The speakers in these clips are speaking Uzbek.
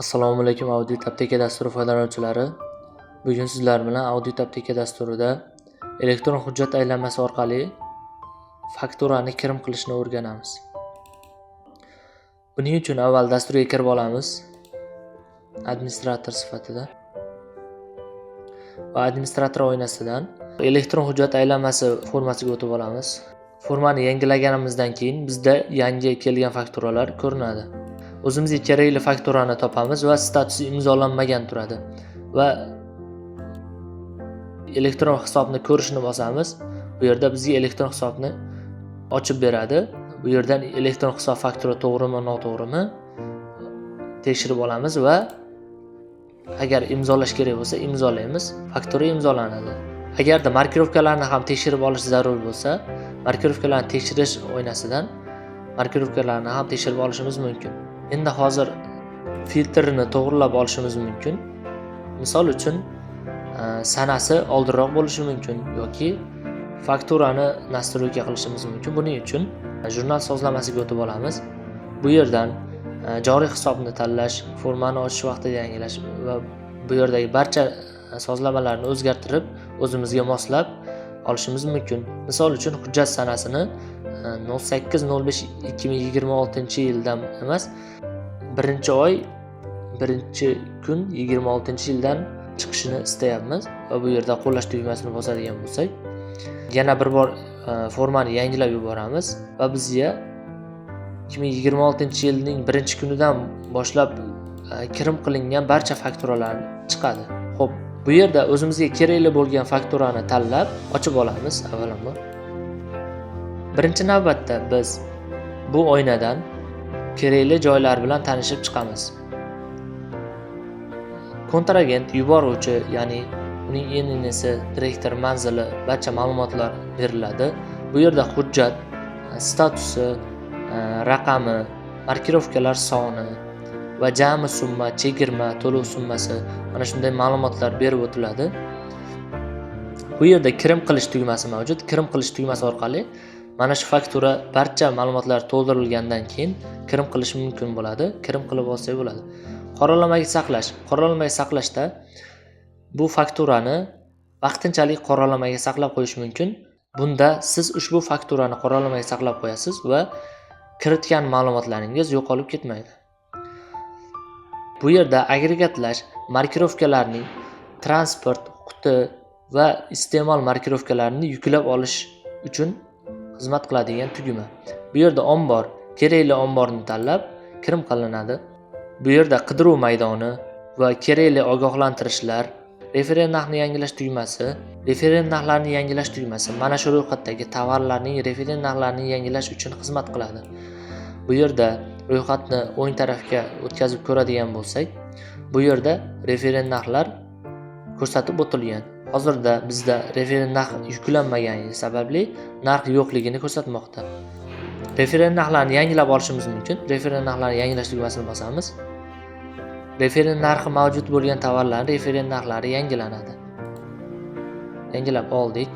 Assalomu alaykum, Audit Apteka dasturi foydalanuvchilari. Bugun sizlar bilan Audit Apteka dasturida elektron hujjat aylanmasi orqali fakturani kirim qilishni o'rganamiz. Buning uchun avval dasturga kirib olamiz administrator sifatida va administrator oynasidan elektron hujjat aylanmasi formasiga o'tib olamiz. Formani yangilaganimizdan keyin bizda yangi kelgan fakturalar ko'rinadi. O'zimizga kerakli fakturani topamiz va statusi imzolanmagan turadi va elektron hisobni ko'rishni bosamiz. Bu yerda bizga elektron hisobni ochib beradi. Bu yerdan elektron hisob faktura to'g'rimi, noto'g'rimi tekshirib olamiz va agar imzolash kerak bo'lsa, imzolaymiz, faktura imzolanadi. Agarda markirovkalarni ham tekshirib olish zarur bo'lsa, markirovkalarni tekshirish oynasidan markirovkalarni ham tekshirib olishimiz mumkin. Endi hozir filtrni to'g'rilab olishimiz mumkin. Misol uchun, sanasi oldinroq bo'lishi mumkin yoki fakturani настройка qilishimiz mumkin. Buning uchun jurnal sozlamasiga o'tib olamiz. Bu yerdan joriy hisobni tanlash, formani ochish vaqtida yangilash va bu yerdagi barcha sozlamalarni o'zgartirib, o'zimizga moslab olishimiz mumkin. Misol uchun, hujjat sanasini 08.05.2026 yildan emas, birinchi oy, birinchi kun, 26-yildan chiqishini istayapmiz va bu yerda qo'llash tugmasini bosadigan bo'lsak, yana bir bor formani yangilab yuboramiz va bizga 2026-yilning birinchi kunidan boshlab kirim qilingan barcha fakturalar chiqadi. Xo'p, bu yerda o'zimizga kerakli bo'lgan fakturani tanlab ochib olamiz avvalambor. Birinchi navbatda biz bu oynadan kerakli joylar bilan tanishib chiqamiz. Kontragent, yuboruvchi, ya'ni uning ИНН si, direktor, manzili, barcha ma'lumotlar beriladi. Bu yerda hujjat statusi, raqami, markirovkalar soni va jami summa, chegirma, to'lov summasi, mana shunday ma'lumotlar berib o'tiladi. Bu yerda kirim qilish tugmasi mavjud. Kirim qilish tugmasi orqali mana shu faktura barcha ma'lumotlar to'ldirilgandan keyin kirim qilish mumkin bo'ladi. Kirim qilib olsak bo'ladi. Qoralamaga saqlash. Qoralamaga saqlashda bu fakturani vaqtinchalik qoralamaga saqlab qo'yish mumkin. Bunda siz ushbu fakturani qoralamaga saqlab qo'yasiz va kiritgan ma'lumotlaringiz yo'qolib ketmaydi. Bu yerda agregatlash, markirovkalarning transport, quti va iste'mol markirovkalarini yuklab olish uchun xizmat qiladigan tugma. Bu yerda ombor, kerakli omborni tanlab kirim qilinadi. Bu yerda qidiruv maydoni va kerakli ogohlantirishlar, referent narxni yangilash tugmasi. Referent narxlarni yangilash tugmasi mana shu ro'yxatdagi tovarlarning referent narxlarini yangilash uchun xizmat qiladi. Bu yerda ro'yxatni o'ng tarafga o'tkazib ko'radigan bo'lsak, bu yerda referent narxlar ko'rsatib o'tilgan. Hozirda bizda referent narx yuklanmagani sababli narx yo'qligini ko'rsatmoqda. Referent narxlarni yangilab olishimiz mumkin. Referent narxlarni yangilash tugmasini bosamiz. Referent narxi mavjud bo'lgan tovarlarning referent narxlari yangilanadi. Yangilab oldik.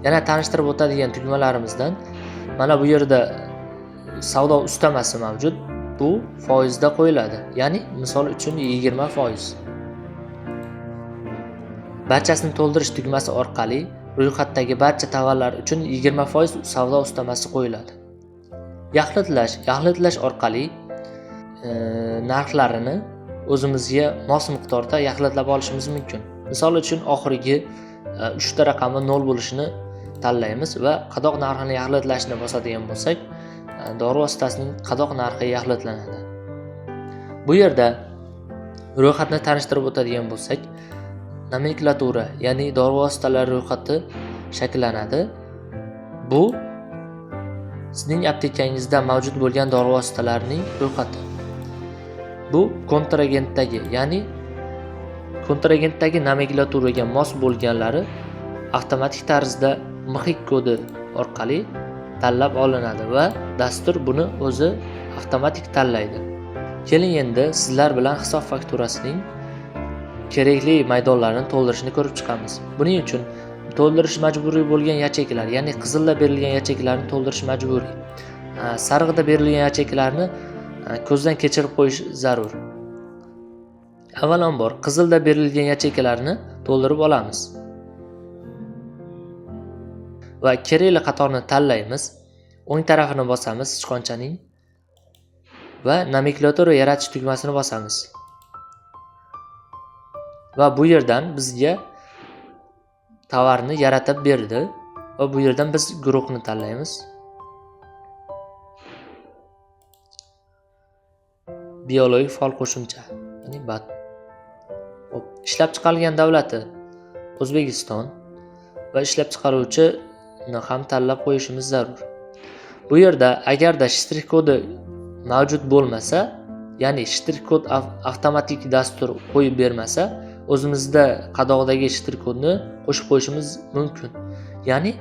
Yana tanishtirib o'tadigan tugmalarimizdan mana bu yerda savdo ustamasi mavjud. Bu foizda qo'yiladi. Ya'ni misol uchun, 20%. Barchasini to'ldirish tugmasi orqali ro'yxatdagi barcha tovarlar uchun 20% savdo ustamasi qo'yiladi. Yaxlitlash, yaxlitlash orqali narxlarini o'zimizga mos miqdorda yaxlitlab olishimiz mumkin. Misol uchun, oxirgi uchta raqami 0 bo'lishini tanlaymiz va qadoq narxini yaxlitlashni bosadigan bo'lsak, dori vositasining qadoq narxi yaxlitlanadi. Bu yerda ro'yxatni tanishtirib o'tadigan bo'lsak, nomenklatura, ya'ni dori vositalari ro'yxati shakllanadi. Bu sizning aptekangizda mavjud bo'lgan dori vositalarining ro'yxati. Bu kontragentdagi, ya'ni kontragentdagi nomenklaturaga mos bo'lganlari avtomatik tarzda МХИК kodi orqali tanlab olinadi va dastur buni o'zi avtomatik tanlaydi. Keling, endi sizlar bilan hisob fakturasining kerakli maydonlarini to'ldirishni ko'rib chiqamiz. Buning uchun to'ldirish majburiy bo'lgan yacheykalar, ya'ni qizilda berilgan yacheykalarni to'ldirish majburiy. Sarig'ida berilgan yacheykalarni ko'zdan kechirib qo'yish zarur. Avvalambor qizilda berilgan yacheykalarni to'ldirib olamiz. Va kerakli qatorni tanlaymiz. O'ng tarafini bosamiz sichqonchaning va nomenklatura yaratish tugmasini bosamiz. Va bu yerdan bizga tovarni yaratib berdi va bu yerdan biz guruhni tanlaymiz. Biologik faol qo'shimcha, ya'ni BAT. Hop, ishlab chiqarilgan davlati O'zbekiston va ishlab chiqaruvchini ham tanlab qo'yishimiz zarur. Bu yerda agarda shtrix kodi mavjud bo'lmasa, ya'ni shtrix kod avtomatik dastur qo'yib bermasa, o'zimizda qadoqdagi shtrix kodni qo'shib qo'yishimiz mumkin. Ya'ni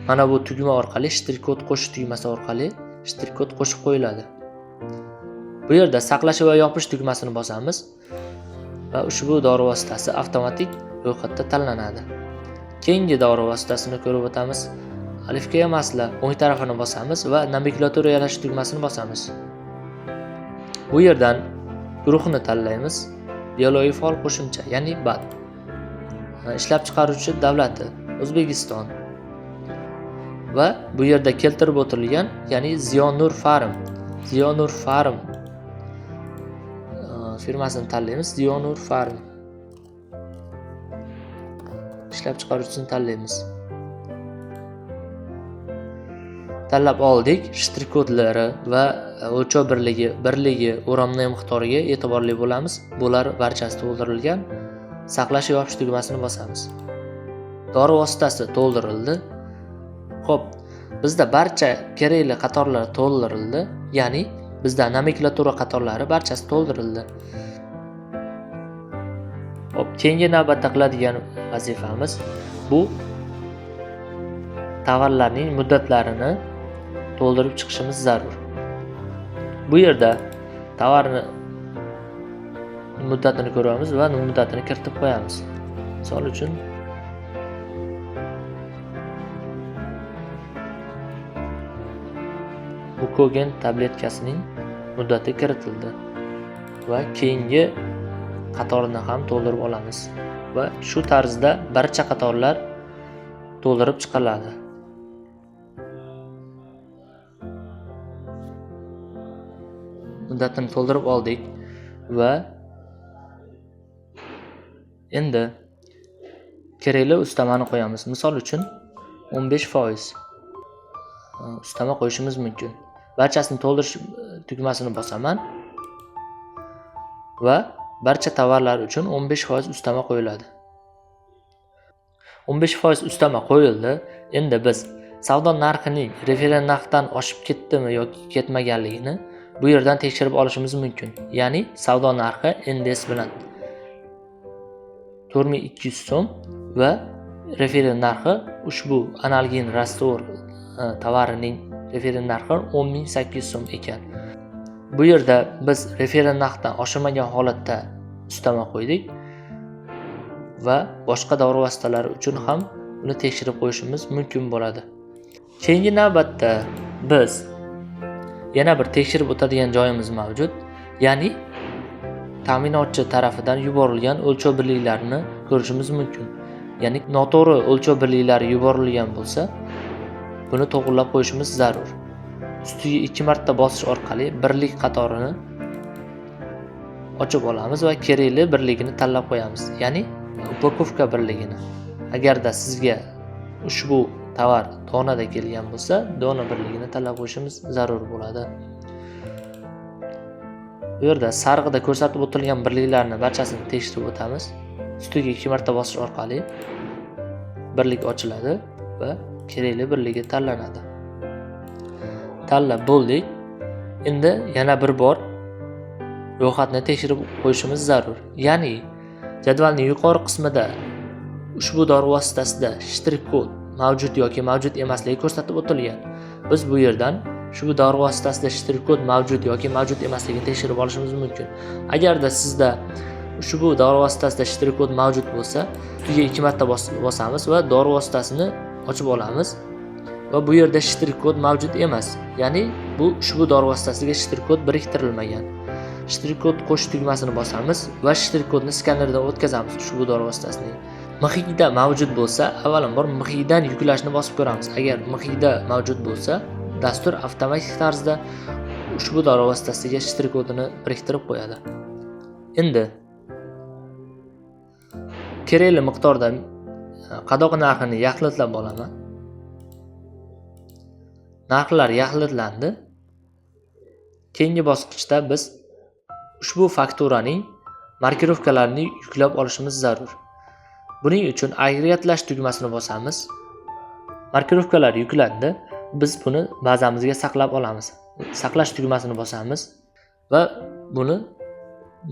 mana bu tugma orqali shtrix kod qo'shish tugmasi orqali shtrix kod qo'shib qo'yiladi. Bu yerda saqlash va yopish tugmasini bosamiz va ushbu dori vositasi avtomatik ro'yxatda tanlanadi. Keyingi dori vositasini ko'rib o'tamiz. Alifga masla o'ng tarafini bosamiz va nomenklatura yaratish tugmasini bosamiz. Bu yerdan guruhni tanlaymiz. Biologik faol qo'shimcha, ya'ni BAT. Ishlab chiqaruvchi davlati O'zbekiston va bu yerda keltirib o'tilgan, ya'ni Ziyonur Farm, Ziyonur Farm firmasini tanlaymiz. Ziyonur Farm ishlab chiqaruvchisini tanlaymiz. Tanlab oldik. Shtrix kodlari va o'lchov birligi, o'ramli miqdoriga e'tiborli bo'lamiz. Bular barchasi to'ldirilgan. Saqlash va yopish tugmasini bosamiz. Dori vositasi to'ldirildi. Xo'p, bizda barcha kerakli qatorlar to'ldirildi, ya'ni bizda nomenklatura qatorlari barchasi to'ldirildi. Xo'p, keyingi navbatda qiladigan vazifamiz bu tovarlarning muddatlarini to'ldirib chiqishimiz zarur. Bu yerda tovarni muddatini ko'ramiz va muddatini kiritib qo'yamiz. Misol uchun Mukogen tabletkasining muddati kiritildi va keyingi qatorni ham to'ldirib olamiz va shu tarzda barcha qatorlar to'ldirib chiqiladi. Muddatini to'ldirib oldik va endi kerakli ustamani qo'yamiz. Misol uchun 15% ustama qo'yishimiz mumkin. Barchasini to'ldirish tugmasini bosaman va barcha tovarlar uchun 15% ustama qo'yiladi. 15% ustama qo'yildi. Endi biz savdo narxining referent narxdan oshib ketdimi yoki ketmaganligini bu yerdan tekshirib olishimiz mumkin. Ya'ni savdo narxi NDS bilan 4200 so'm va referent narxi ushbu analgin rastvor tovarining referent narxi 10800 so'm ekan. Bu yerda biz referent narxdan oshirmagan holatda ustama qo'ydik va boshqa dori vositalari uchun ham uni tekshirib qo'yishimiz mumkin bo'ladi. Keyingi navbatda biz yana bir tekshirib o'tadigan joyimiz mavjud, ya'ni ta'minotchi tarafidan yuborilgan o'lchov birliklarini ko'rishimiz mumkin. Ya'ni noto'g'ri o'lchov birliklari yuborilgan bo'lsa, buni to'g'rilab qo'yishimiz zarur. Ustiga 2 marta bosish orqali birlik qatorini ochib olamiz va kerakli birligini tanlab qo'yamiz, ya'ni upakovka birligini. Agarda sizga ushbu tovar donada kelgan bo'lsa, dona birligini tanlab qo'yishimiz zarur bo'ladi. Bu yerda sarg'ida ko'rsatib o'tilgan birliklarni barchasini tekshirib o'tamiz. Ustiga 2 marta bosish orqali birlik ochiladi va kerakli birligi tanlanadi. Tanlab bo'ldik. Endi yana bir bor ro'yxatni tekshirib qo'yishimiz zarur. Ya'ni jadvalning yuqori qismida ushbu dori vositasida shtrix kod mavjud yoki mavjud emasligi ko'rsatib o'tilgan. Biz bu yerdan ushbu dori vositasida shtrix kod mavjud yoki mavjud emasligini tekshirib olishimiz mumkin. Agarda sizda ushbu dori vositasida shtrix kod mavjud bo'lsa, ustiga 2 marta bosamiz va dori vositasini ochib olamiz Va bu yerda shtrix kod mavjud emas. Ya'ni bu ushbu dori vositasiga shtrix kod biriktirilmagan. Shtrix kod qo'shish tugmasini bosamiz va shtrix kodni skanerdan o'tkazamiz ushbu dori vositasining. MIXda mavjud bo'lsa, avvalambor MIXdan yuklashni bosib ko'ramiz. Agar MIXda mavjud bo'lsa, dastur avtomatik tarzda ushbu dori vositasiga shtrix kodini biriktirib qo'yadi. Endi kerakli miqdorda qadoq narxini yaxlitlab olaman. Narxlar yaxlitlandi. Keyingi bosqichda biz ushbu fakturaning markirovkalarini yuklab olishimiz zarur. Buning uchun agregatlash tugmasini bosamiz. Markirovkalar yuklandi. Biz buni bazamizga saqlab olamiz. Saqlash tugmasini bosamiz va buni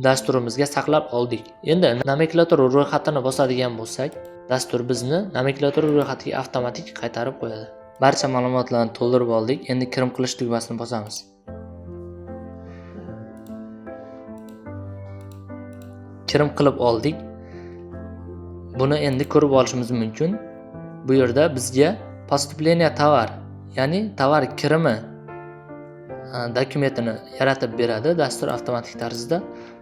dasturimizga saqlab oldik. Endi nomenklatura ro'yxatini bosadigan bo'lsak, dastur bizni nomenklatura ro'yxatiga avtomatik qaytarib qo'yadi. Barcha ma'lumotlarni to'ldirib oldik. Endi kirim qilish tugmasini bosamiz. Kirim qilib oldik. Buni endi ko'rib olishimiz mumkin. Bu yerda bizga поступление tovar, ya'ni tovar kirimi dokumentini yaratib beradi dastur avtomatik tarzda.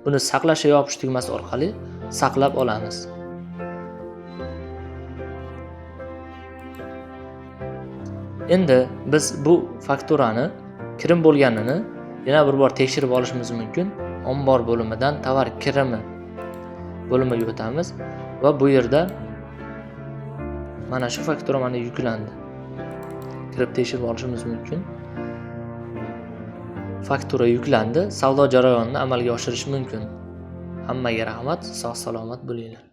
Buni saqlash va yopish tugmasi orqali saqlab olamiz. Endi biz bu fakturani kirim bo'lganini yana bir bor tekshirib olishimiz mumkin. Ombor bo'limidan tovar kirimi bo'limiga o'tamiz va bu yerda mana shu faktura mana yuklandi. Kirib tekshirib olishimiz mumkin. Faktura yuklandi, savdo jarayonini amalga oshirish mumkin. Hammaga rahmat, sog' salomat bo'linglar.